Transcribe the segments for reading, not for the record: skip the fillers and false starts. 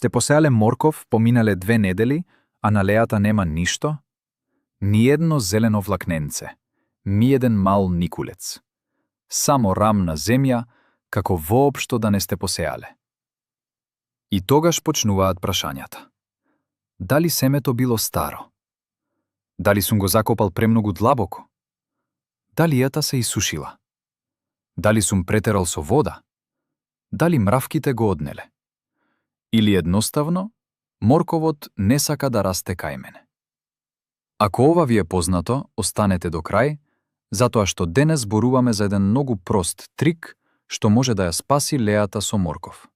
Сте посеале морков, поминале 2 недели, а на лејата нема ништо? Ниедно зелено влакненце, ниеден мал никулец. Само рамна земја, како воопшто да не сте посеале. И тогаш почнуваат прашањата. Дали семето било старо? Дали сум го закопал премногу длабоко? Дали јата се исушила? Дали сум претерал со вода? Дали мравките го однеле? Или едноставно, морковот не сака да расте кај мене? Ако ова ви е познато, останете до крај, затоа што денес зборуваме за еден многу прост трик што може да ја спаси лејата со морков.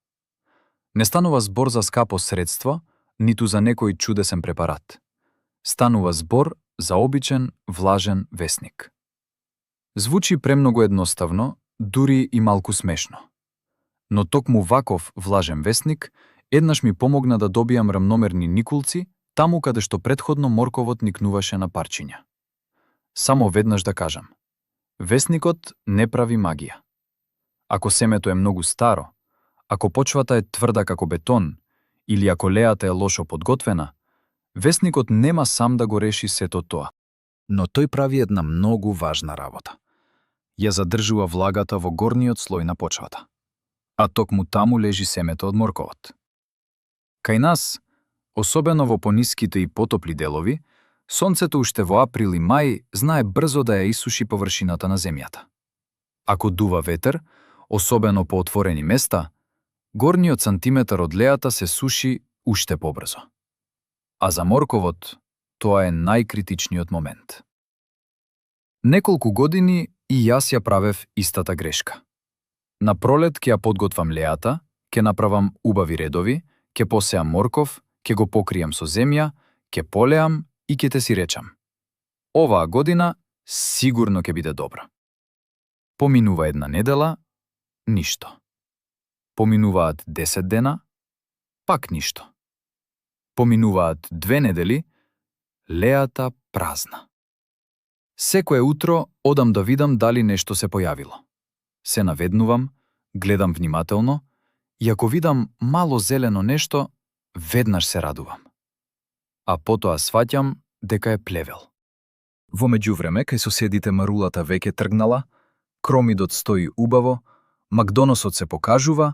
Не станува збор за скапо средство, ниту за некој чудесен препарат. Станува збор за обичен, влажен весник. Звучи премногу едноставно, дури и малку смешно. Но токму ваков влажен весник еднаш ми помогна да добијам рамномерни никулци таму каде што претходно морковот никнуваше на парчиња. Само веднаш да кажам. Весникот не прави магија. Ако семето е многу старо, ако почвата е тврда како бетон, или ако лејата е лошо подготвена, весникот нема сам да го реши сето тоа. Но тој прави една многу важна работа. Ја задржува влагата во горниот слој на почвата. А токму таму лежи семето од морковот. Кај нас, особено во пониските и потопли делови, сонцето уште во април и мај знае брзо да ја исуши површината на земјата. Ако дува ветер, особено по отворени места, горниот сантиметар од лејата се суши уште побрзо. А за морковот, тоа е најкритичниот момент. Неколку години и јас ја правев истата грешка. На пролет ќе ја подготвам лејата, ќе направам убави редови, ќе посеам морков, ќе го покријам со земја, ќе полеам и ќе те си речам. Оваа година сигурно ќе биде добра. Поминува една недела, ништо. Поминуваат 10 дена, пак ништо. Поминуваат 2 недели, лејата празна. Секое утро одам да видам дали нешто се појавило. Се наведнувам, гледам внимателно и ако видам мало зелено нешто, веднаш се радувам. А потоа сваќам дека е плевел. Во меѓувреме, кај соседите марулата веќе тргнала, кромидот стои убаво, макдоносот се покажува,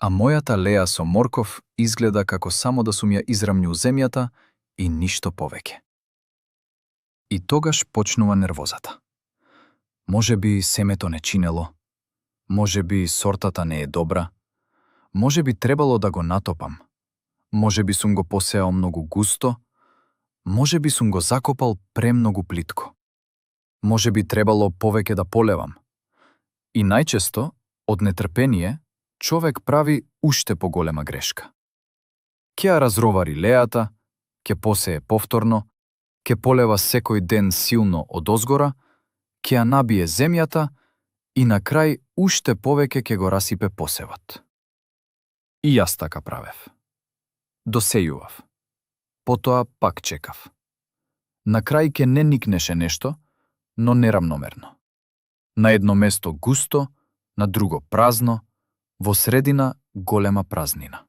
а мојата леја со морков изгледа како само да сум ја израмњу земјата и ништо повеќе. И тогаш почнува нервозата. Може би семето не чинело, може би сортата не е добра, може би требало да го натопам, може би сум го посеал многу густо, може би сум го закопал премногу плитко, може би требало повеќе да полевам. И најчесто, од нетрпение, човек прави уште поголема грешка. Ќе ја разровари лејата, ќе посее повторно, ќе полева секој ден силно одозгора, ќе ја набие земјата и на крај уште повеќе ќе го расипе посевот. И јас така правев. Досејував. Потоа пак чекав. На крај ќе не никнеше нешто, но нерамномерно. На едно место густо, на друго празно, во средина голема празнина.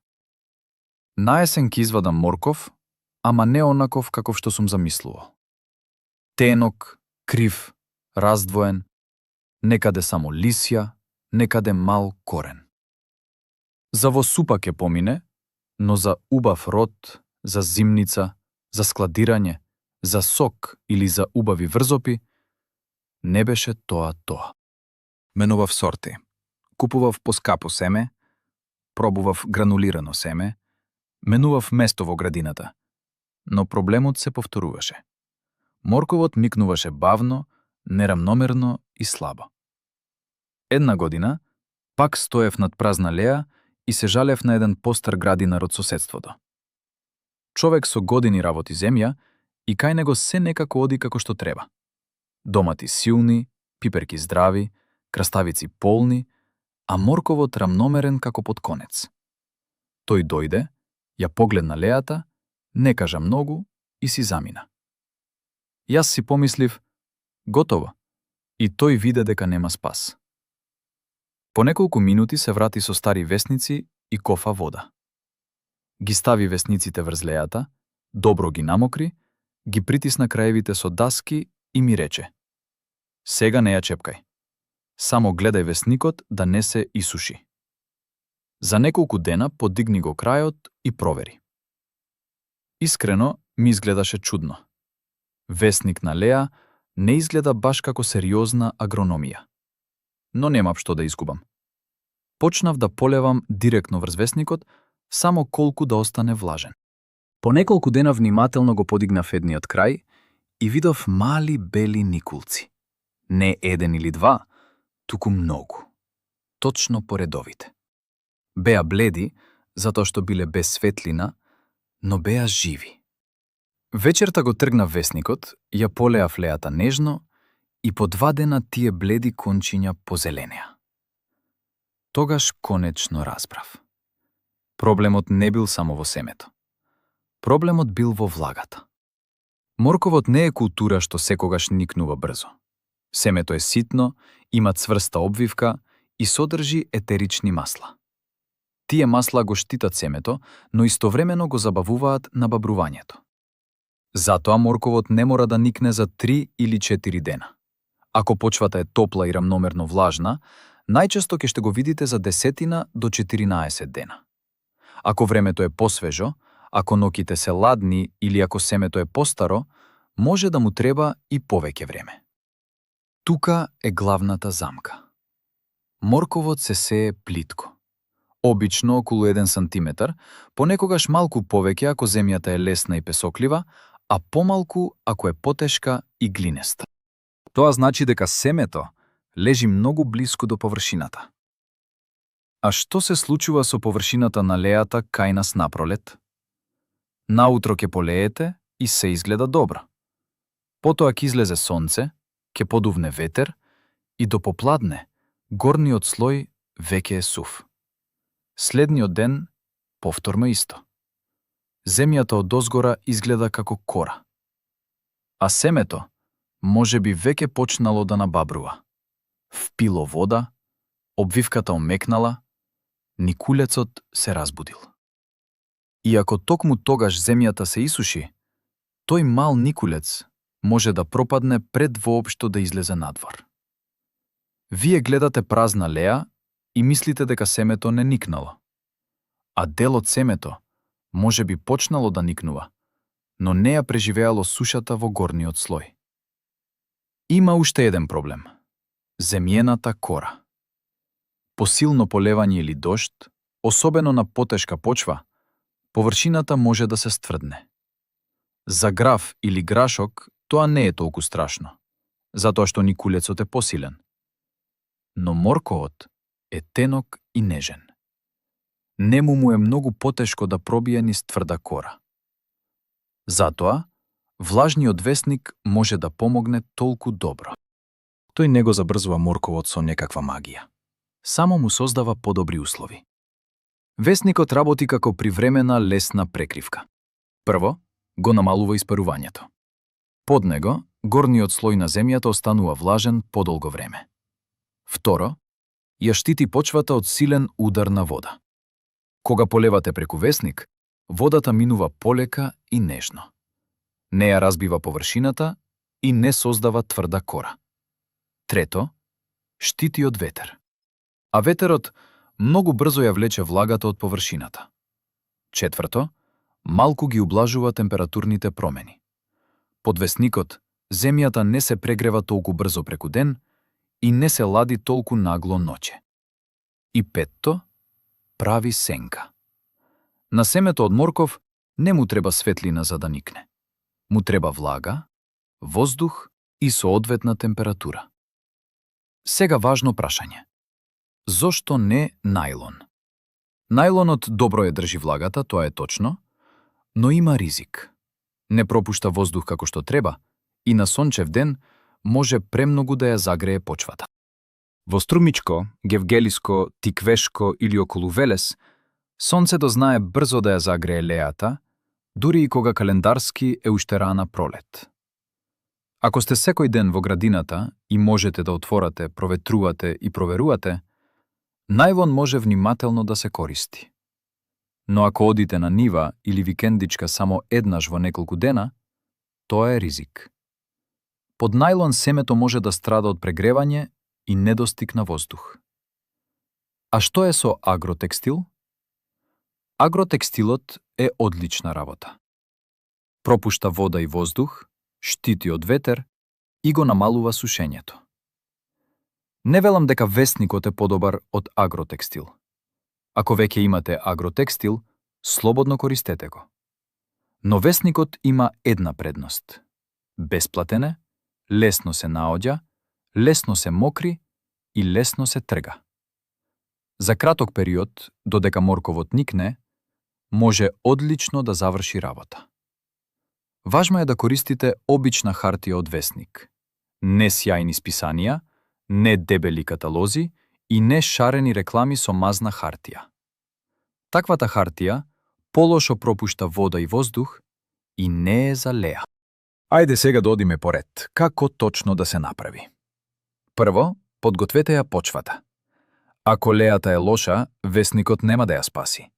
Наесен ќе извадам морков, ама не онаков каков што сум замислувал. Тенок, крив, раздвоен, некаде само лисја, некаде мал корен. За во супа ќе помине, но за убав род, за зимница, за складирање, за сок или за убави врзопи, не беше тоа. Менував сорти. Купував поскапо семе, пробував гранулирано семе, менував место во градината, но проблемот се повторуваше. Морковот микнуваше бавно, нерамномерно и слабо. Една година, пак стоев над празна леја и се жалев на еден постар градинар од соседството. Човек со години работи земја и кај него се некако оди како што треба. Домати силни, пиперки здрави, краставици полни, а морковот рамномерен како под конец. Тој дојде, ја погледна лејата, не кажа многу и си замина. Јас си помислив, готово, и тој виде дека нема спас. По неколку минути се врати со стари весници и кофа вода. Ги стави весниците врз лејата, добро ги намокри, ги притисна краевите со даски и ми рече: сега не ја чепкај. Само гледај весникот да не се исуши. За неколку дена подигни го крајот и провери. Искрено ми изгледаше чудно. Весник на Леа не изгледа баш како сериозна агрономија. Но немав што да изгубам. Почнав да полевам директно врз весникот, само колку да остане влажен. По неколку дена внимателно го подигнав едниот крај и видов мали бели никулци. Не еден или два, туку многу. Точно по редовите. Беа бледи, затоа што биле без светлина, но беа живи. Вечерта го тргнав весникот, ја полеав лејата нежно и по 2 дена тие бледи кончиња позеленеа. Тогаш конечно разбрав. Проблемот не бил само во семето. Проблемот бил во влагата. Морковот не е култура што секогаш никнува брзо. Семето е ситно, има цврста обвивка и содржи етерични масла. Тие масла го штитат семето, но истовремено го забавуваат на бабрувањето. Затоа морковот не мора да никне за 3 или 4 дена. Ако почвата е топла и рамномерно влажна, најчесто ќе го видите за 10 до 14 дена. Ако времето е посвежо, ако ноките се ладни или ако семето е постаро, може да му треба и повеќе време. Тука е главната замка. Морковот се сее плитко. Обично околу 1 сантиметар, понекогаш малку повеќе ако земјата е лесна и песоклива, а помалку ако е потешка и глинеста. Тоа значи дека семето лежи многу блиску до површината. А што се случува со површината на лејата кај нас напролет? Наутро ќе полеете и се изгледа добро. Потоа ќе излезе сонце, ќе подувне ветер и до попладне горниот слој веќе е сув. Следниот ден повторно исто. Земјата одозгора изгледа како кора. А семето може би веќе почнало да набабрува. Впило вода, обвивката омекнала, никулецот се разбудил. И ако токму тогаш земјата се исуши, тој мал никулец може да пропадне пред воопшто да излезе надвор. Вие гледате празна леа и мислите дека семето не никнало. А дел од семето може би почнало да никнува, но не ја преживеало сушата во горниот слој. Има уште еден проблем. Земјената кора. По силно полевање или дожд, особено на потешка почва, површината може да се стврдне. За граф или грашок тоа не е толку страшно, затоа што никулецот е посилен. Но морковот е тенок и нежен. Нему му е многу потешко да пробие низ тврда кора. Затоа, влажниот весник може да помогне толку добро. Тој не го забрзува морковот со некаква магија. Само му создава подобри услови. Весникот работи како привремена лесна прекривка. Прво, го намалува испарувањето. Под него, горниот слој на земјата останува влажен подолго време. Второ, ја штити почвата од силен удар на вода. Кога полевате преку весник, водата минува полека и нежно. Не ја разбива површината и не создава тврда кора. Трето, штити од ветер. А ветерот многу брзо ја влече влагата од површината. Четврто, малку ги ублажува температурните промени. Под весникот, земјата не се прегрева толку брзо преку ден и не се лади толку нагло ноќе. И петто, прави сенка. На семето од морков не му треба светлина за да никне. Му треба влага, воздух и соодветна температура. Сега важно прашање. Зошто не најлон? Најлонот добро ја држи влагата, тоа е точно, но има ризик. Не пропушта воздух како што треба и на сончев ден може премногу да ја загрее почвата. Во Струмичко, Гевгелиско, Тиквешко или околу Велес, сонцето знае брзо да ја загрее лејата, дури и кога календарски е уште рана пролет. Ако сте секој ден во градината и можете да отворате, проветрувате и проверувате, најлон може внимателно да се користи. Но ако одите на нива или викендичка само еднаш во неколку дена, тоа е ризик. Под најлон семето може да страда од прегревање и недостиг на воздух. А што е со агротекстил? Агротекстилот е одлична работа. Пропушта вода и воздух, штити од ветер и го намалува сушењето. Не велам дека весникот е подобар од агротекстил. Ако веќе имате агротекстил, слободно користете го. Но весникот има една предност. Бесплатен е, лесно се наоѓа, лесно се мокри и лесно се трга. За краток период, додека морковот никне, може одлично да заврши работа. Важно е да користите обична хартија од весник. Не сјајни списанија, не дебели каталози и не шарени реклами со мазна хартија. Таквата хартија полошо пропушта вода и воздух и не е за леа. Ајде сега да одиме поред. Како точно да се направи? Прво, подгответе ја почвата. Ако леата е лоша, весникот нема да ја спаси.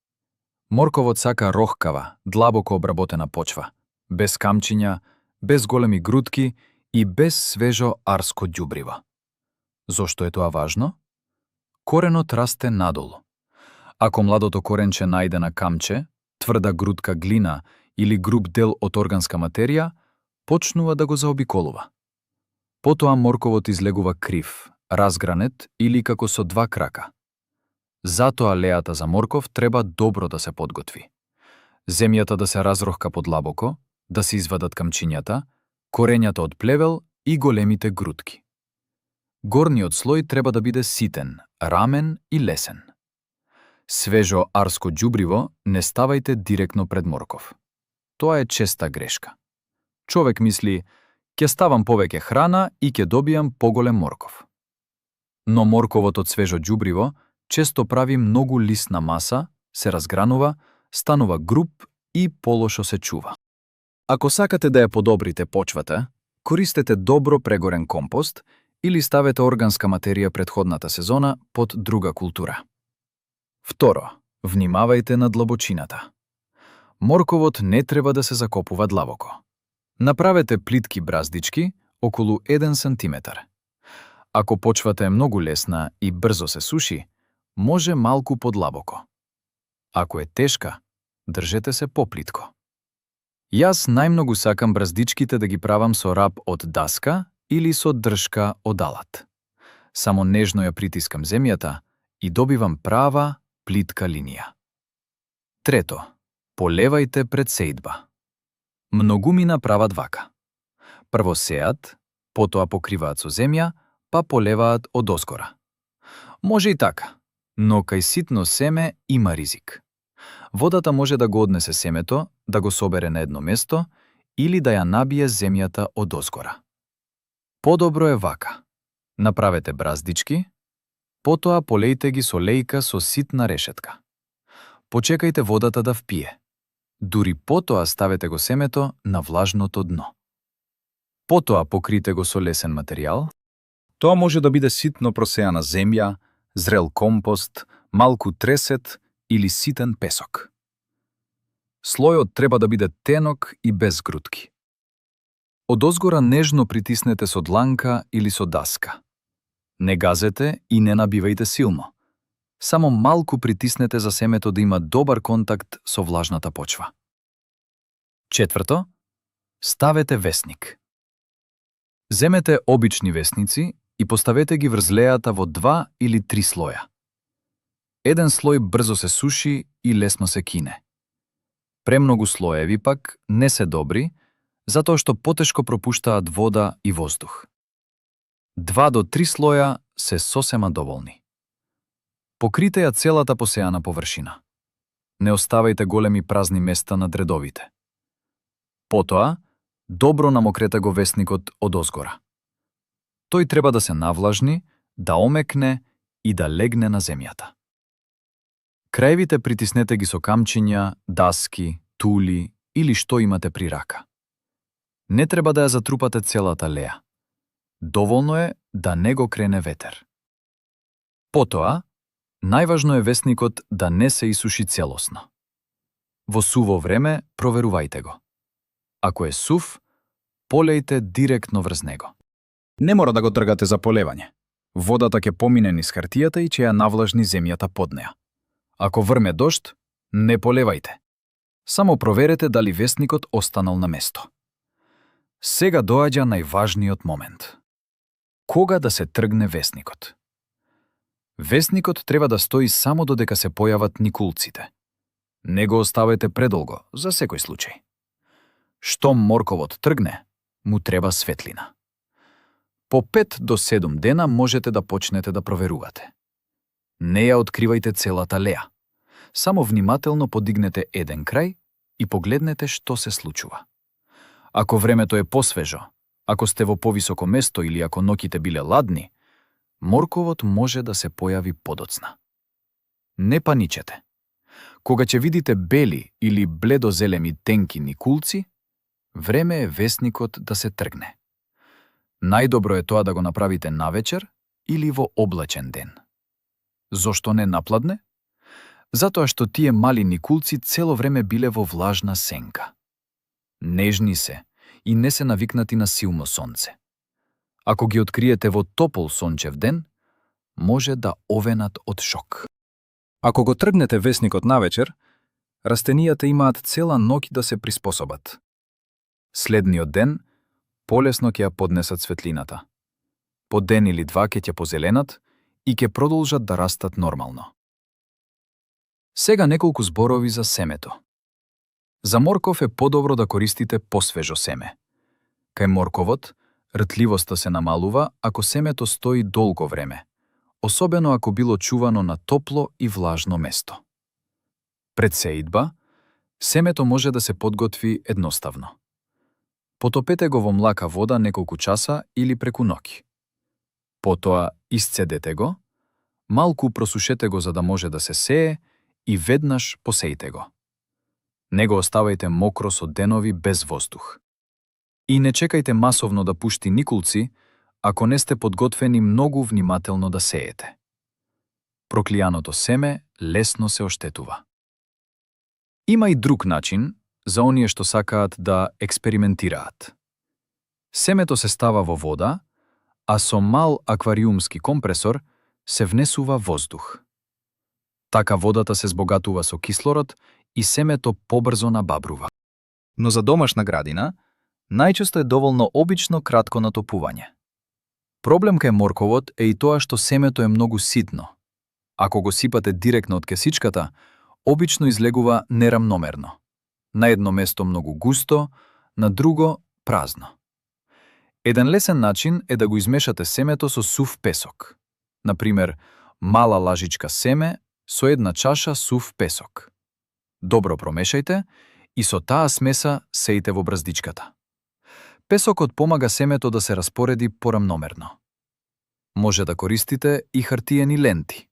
Морковот сака рохкава, длабоко обработена почва, без камчиња, без големи грудки и без свежо арско ѓубриво. Зошто е тоа важно? Коренот расте надолу. Ако младото коренче најде на камче, тврда грудка глина или груб дел од органска материја, почнува да го заобиколува. Потоа морковот излегува крив, разгранет или како со два крака. Затоа леата за морков треба добро да се подготви. Земјата да се разрохка подлабоко, да се извадат камчињата, корењата од плевел и големите грудки. Горниот слој треба да биде ситен, рамен и лесен. Свежо арско ѓубриво не ставајте директно пред морков. Тоа е честа грешка. Човек мисли, ќе ставам повеќе храна и ќе добијам поголем морков. Но морковот од свежо ѓубриво често прави многу лисна маса, се разгранува, станува груб и полошо се чува. Ако сакате да ја подобрите почвата, користете добро прегорен компост или ставете органска материја претходната сезона под друга култура. Второ, внимавајте на длабочината. Морковот не треба да се закопува длабоко. Направете плитки браздички околу 1 сантиметар. Ако почвата е многу лесна и брзо се суши, може малку подлабоко. Ако е тешка, држете се поплитко. Јас најмногу сакам браздичките да ги правам со рап од даска или со дршка од алат. Само нежно ја притискам земјата и добивам права, плитка линија. Трето, полевајте пред сејдба. Многумина прават вака. Прво сеат, потоа покриваат со земја, па полеваат одозгора. Може и така, но кај ситно семе има ризик. Водата може да го однесе семето, да го собере на едно место или да ја набие земјата одозгора. Подобро е вака. Направете браздички, потоа полејте ги со лејка со ситна решетка. Почекајте водата да впие. Дури потоа ставете го семето на влажното дно. Потоа покрите го со лесен материјал. Тоа може да биде ситно просеана земја, зрел компост, малку тресет или ситен песок. Слојот треба да биде тенок и без грудки. Одозгора нежно притиснете со дланка или со даска. Не газете и не набивајте силно. Само малку притиснете за семето да има добар контакт со влажната почва. Четврто, ставете весник. Земете обични весници и поставете ги врз лејата во 2 или 3 слоја. Еден слој брзо се суши и лесно се кине. Премногу слоеви пак не се добри, затоа што потешко пропуштаат вода и воздух. 2 до 3 слоја се сосема доволни. Покрите ја целата посејана површина. Не оставајте големи празни места над редовите. Потоа, добро намокрете го весникот одозгора. Тој треба да се навлажни, да омекне и да легне на земјата. Крајвите притиснете ги со камчиња, даски, тули или што имате при рака. Не треба да ја затрупате целата леа. Доволно е да не го крене ветер. Потоа, најважно е весникот да не се исуши целосно. Во суво време проверувајте го. Ако е сув, полејте директно врз него. Не мора да го тргате за полевање. Водата ќе помине низ хартијата и ќе ја навлажни земјата под неа. Ако врме дожд, не полевајте. Само проверете дали весникот останал на место. Сега доаѓа најважниот момент. Кога да се тргне весникот? Весникот треба да стои само додека се појават никулците. Не го оставете предолго, за секој случај. Штом морковот тргне, му треба светлина. По 5 до 7 дена можете да почнете да проверувате. Не ја откривајте целата леа. Само внимателно подигнете еден крај и погледнете што се случува. Ако времето е посвежо, ако сте во повисоко место или ако ноќите биле ладни, морковот може да се појави подоцна. Не паничете. Кога ќе видите бели или бледозелеми тенки никулци, време е весникот да се тргне. Најдобро е тоа да го направите навечер или во облачен ден. Зошто не напладне? Затоа што тие мали никулци цело време биле во влажна сенка. Нежни се и не се навикнати на силно сонце. Ако ги откриете во топол сончев ден, може да овенат од шок. Ако го тргнете весникот навечер, растенијата имаат цела ноќ да се приспособат. Следниот ден, полесно ќе ја поднесат светлината. По ден или два ќе позеленат и ќе продолжат да растат нормално. Сега неколку зборови за семето. За морков е подобро да користите посвежо семе. Кај морковот, ртливоста се намалува ако семето стои долго време, особено ако било чувано на топло и влажно место. Пред сеидба, семето може да се подготви едноставно. Потопете го во млака вода неколку часа или преку ноќ. Потоа исцедете го, малку просушете го за да може да се сее и веднаш посејте го. Не го оставајте мокро со денови без воздух. И не чекајте масовно да пушти никулци, ако не сте подготвени многу внимателно да сеете. Проклијаното семе лесно се оштетува. Има и друг начин за оние што сакаат да експериментираат. Семето се става во вода, а со мал аквариумски компресор се внесува воздух. Така водата се збогатува со кислород и семето побрзо набабрува. Но за домашна градина, најчесто е доволно обично кратко натопување. Проблем кај морковот е и тоа што семето е многу ситно. Ако го сипате директно од кесичката, обично излегува нерамномерно. На едно место многу густо, на друго празно. Еден лесен начин е да го измешате семето со сув песок. Например, мала лажичка семе со една чаша сув песок. Добро промешајте и со таа смеса сејте во браздичката. Песокот помага семето да се распореди порамномерно. Може да користите и хартиени ленти.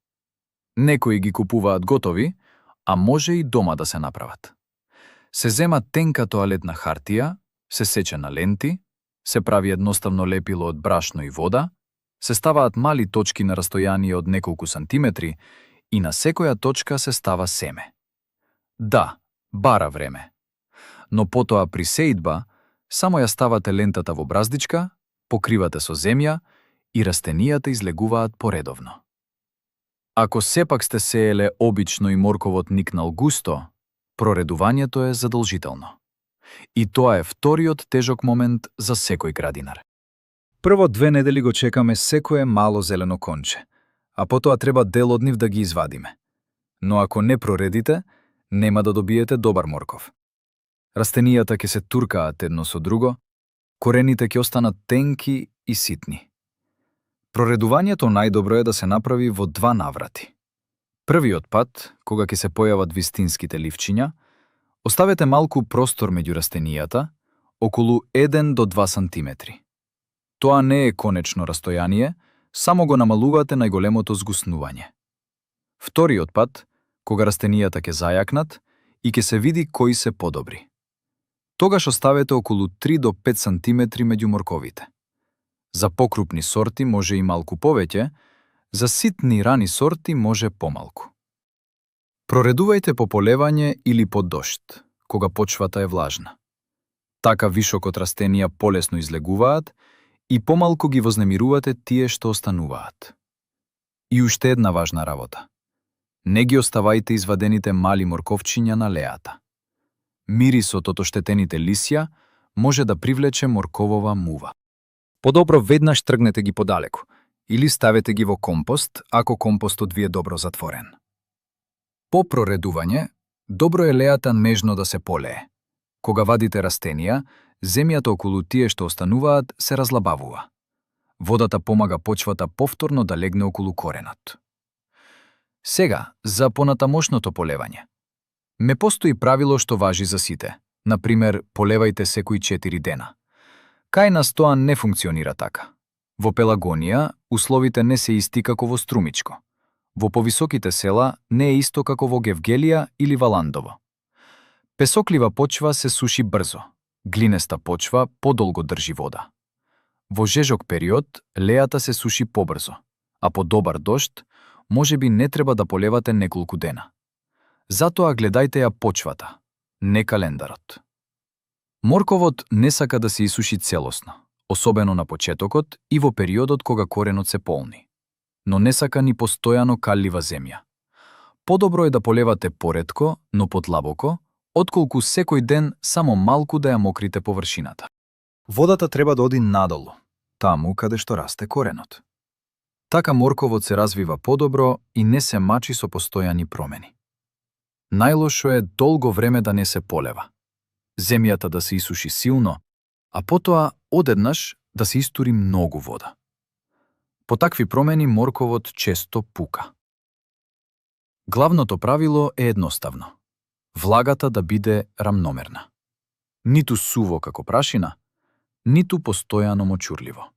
Некои ги купуваат готови, а може и дома да се направат. Се зема тенка тоалетна хартија, се сече на ленти, се прави едноставно лепило од брашно и вода, се ставаат мали точки на растојание од неколку сантиметри и на секоја точка се става семе. Да, бара време. Но потоа при сеидба, само ја ставате лентата во браздичка, покривате со земја и растенијата излегуваат поредовно. Ако сепак сте сееле обично и морковот никнал густо, проредувањето е задолжително. И тоа е вториот тежок момент за секој градинар. Прво 2 недели го чекаме секое мало зелено конче, а потоа треба дел од нив да ги извадиме. Но ако не проредите, нема да добиете добар морков. Растенијата ќе се туркаат едно со друго, корените ќе останат тенки и ситни. Проредувањето најдобро е да се направи во 2 наврати. Првиот пат, кога ќе се појават вистинските ливчиња, оставете малку простор меѓу растенијата, околу 1 до 2 сантиметри. Тоа не е конечно растојание, само го намалувате најголемото згуснување. Вториот пат, кога растенијата ќе зајакнат и ќе се види кои се подобри. Тогаш оставете околу 3 до 5 сантиметри меѓу морковите. За покрупни сорти може и малку повеќе, за ситни рани сорти може помалку. Проредувајте по полевање или под дожд, кога почвата е влажна. Така вишок од растенија полесно излегуваат и помалку ги вознемирувате тие што остануваат. И уште една важна работа. Не ги оставајте извадените мали морковчиња на леата. Мирисот од оштетените лисја може да привлече морковова мува. Подобро веднаш тргнете ги подалеку или ставете ги во компост, ако компостот ви е добро затворен. По проредување, добро е леата нежно да се полее. Кога вадите растенија, земјата околу тие што остануваат се разлабавува. Водата помага почвата повторно да легне околу коренот. Сега, за понатамошното полевање. Не постои правило што важи за сите. Например, полевајте секои 4 дена. Кај нас тоа не функционира така. Во Пелагонија, условите не се исти како во Струмичко. Во повисоките села не е исто како во Гевгелија или Валандово. Песоклива почва се суши брзо, глинеста почва подолго држи вода. Во жежок период леата се суши побрзо, а по добар дожд можеби не треба да полевате неколку дена. Затоа гледајте ја почвата, не календарот. Морковот не сака да се исуши целосно, особено на почетокот и во периодот кога коренот се полни. Но не сака ни постојано каллива земја. Подобро е да полевате поретко, но подлабоко, отколку секој ден само малку да ја мокрите површината. Водата треба да оди надолу, таму каде што расте коренот. Така морковот се развива подобро и не се мачи со постојани промени. Најлошо е долго време да не се полева. Земјата да се исуши силно, а потоа одеднаш да се истури многу вода. По такви промени морковот често пука. Главното правило е едноставно. Влагата да биде рамномерна. Ниту суво како прашина, ниту постојано мочурливо.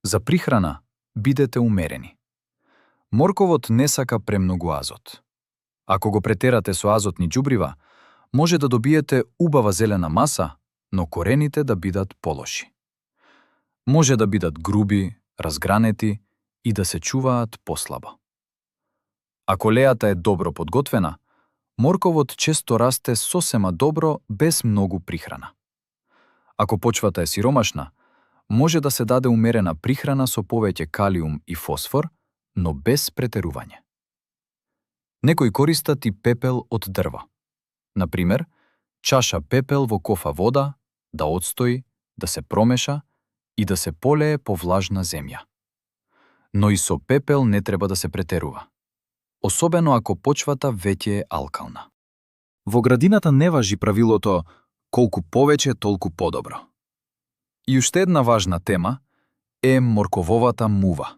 За прихрана бидете умерени. Морковот не сака премногу азот. Ако го претерате со азотни џубрива, може да добиете убава зелена маса, но корените да бидат полоши. Може да бидат груби, разгранети и да се чуваат послабо. Ако леата е добро подготвена, морковот често расте сосема добро без многу прихрана. Ако почвата е сиромашна, може да се даде умерена прихрана со повеќе калиум и фосфор, но без претерување. Некои користат и пепел од дрво. Например, чаша пепел во кофа вода, да отстои, да се промеша и да се полее по влажна земја. Но и со пепел не треба да се претерува, особено ако почвата веќе е алкална. Во градината не важи правилото колку повеќе, толку подобро. И уште една важна тема е моркововата мува.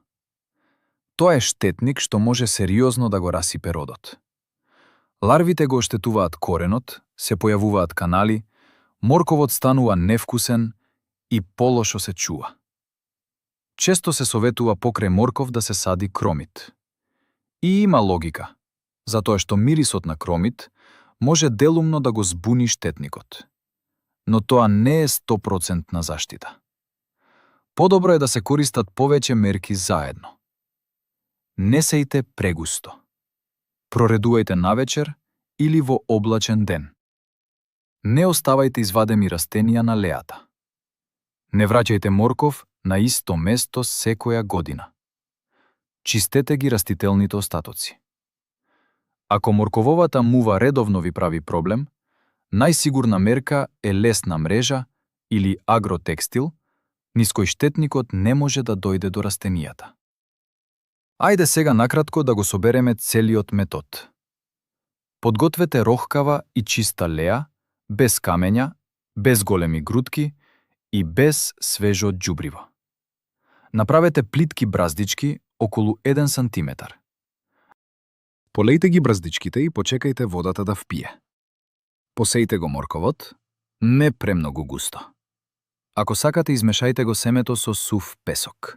Тоа е штетник што може сериозно да го расипе родот. Ларвите го оштетуваат коренот, се појавуваат канали, морковот станува невкусен и полошо се чува. Често се советува покрај морков да се сади кромит. И има логика, затоа што мирисот на кромит може делумно да го збуни штетникот. Но тоа не е 100% заштита. Подобро е да се користат повеќе мерки заедно. Не сејте прегусто. Проредувајте навечер или во облачен ден. Не оставајте извадени растенија на леата. Не враќајте морков на исто место секоја година. Чистете ги растителните остатоци. Ако моркововата мува редовно ви прави проблем, најсигурна мерка е лесна мрежа или агротекстил, низ кој штетникот не може да дојде до растенијата. Ајде сега накратко да го собереме целиот метод. Подгответе рохкава и чиста леа, без камења, без големи грудки и без свежо џубриво. Направете плитки браздички околу 1 сантиметар. Полејте ги браздичките и почекајте водата да впие. Посејте го морковот, не премногу густо. Ако сакате, измешајте го семето со сув песок.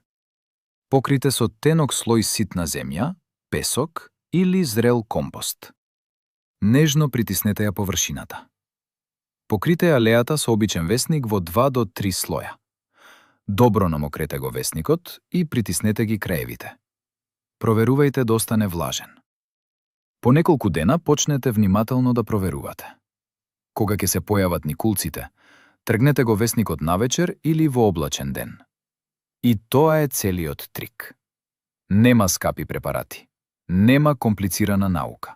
Покрите со тенок слој ситна земја, песок или зрел компост. Нежно притиснете ја површината. Покрите ја леата со обичен весник во 2 до 3 слоја. Добро намокрете го весникот и притиснете ги краевите. Проверувајте да остане влажен. По неколку дена почнете внимателно да проверувате. Кога ќе се појават никулците, тргнете го весникот навечер или во облачен ден. И тоа е целиот трик. Нема скапи препарати. Нема комплицирана наука.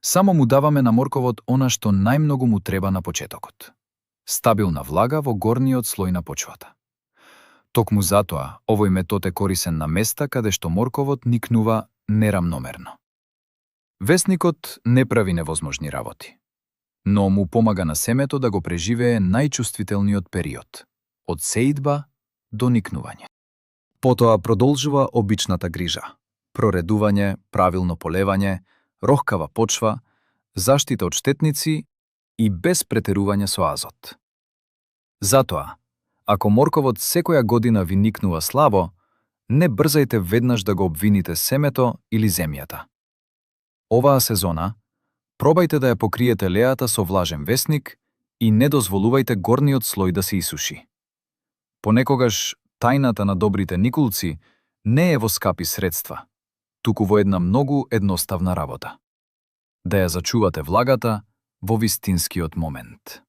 Само му даваме на морковот она што најмногу му треба на почетокот. Стабилна влага во горниот слој на почвата. Токму затоа, овој метод е корисен на места каде што морковот никнува нерамномерно. Весникот не прави невозможни работи, но му помага на семето да го преживее најчувствителниот период, од сеидба до никнување. Потоа продолжува обичната грижа: проредување, правилно полевање, рохкава почва, заштита од штетници и без претерување со азот. Затоа, ако морковот секоја година ви никнува слабо, не брзајте веднаш да го обвините семето или земјата. Оваа сезона, пробајте да ја покриете лејата со влажен весник и не дозволувајте горниот слој да се исуши. Понекогаш, тајната на добрите никулци не е во скапи средства, туку во една многу едноставна работа. Да ја зачувате влагата во вистинскиот момент.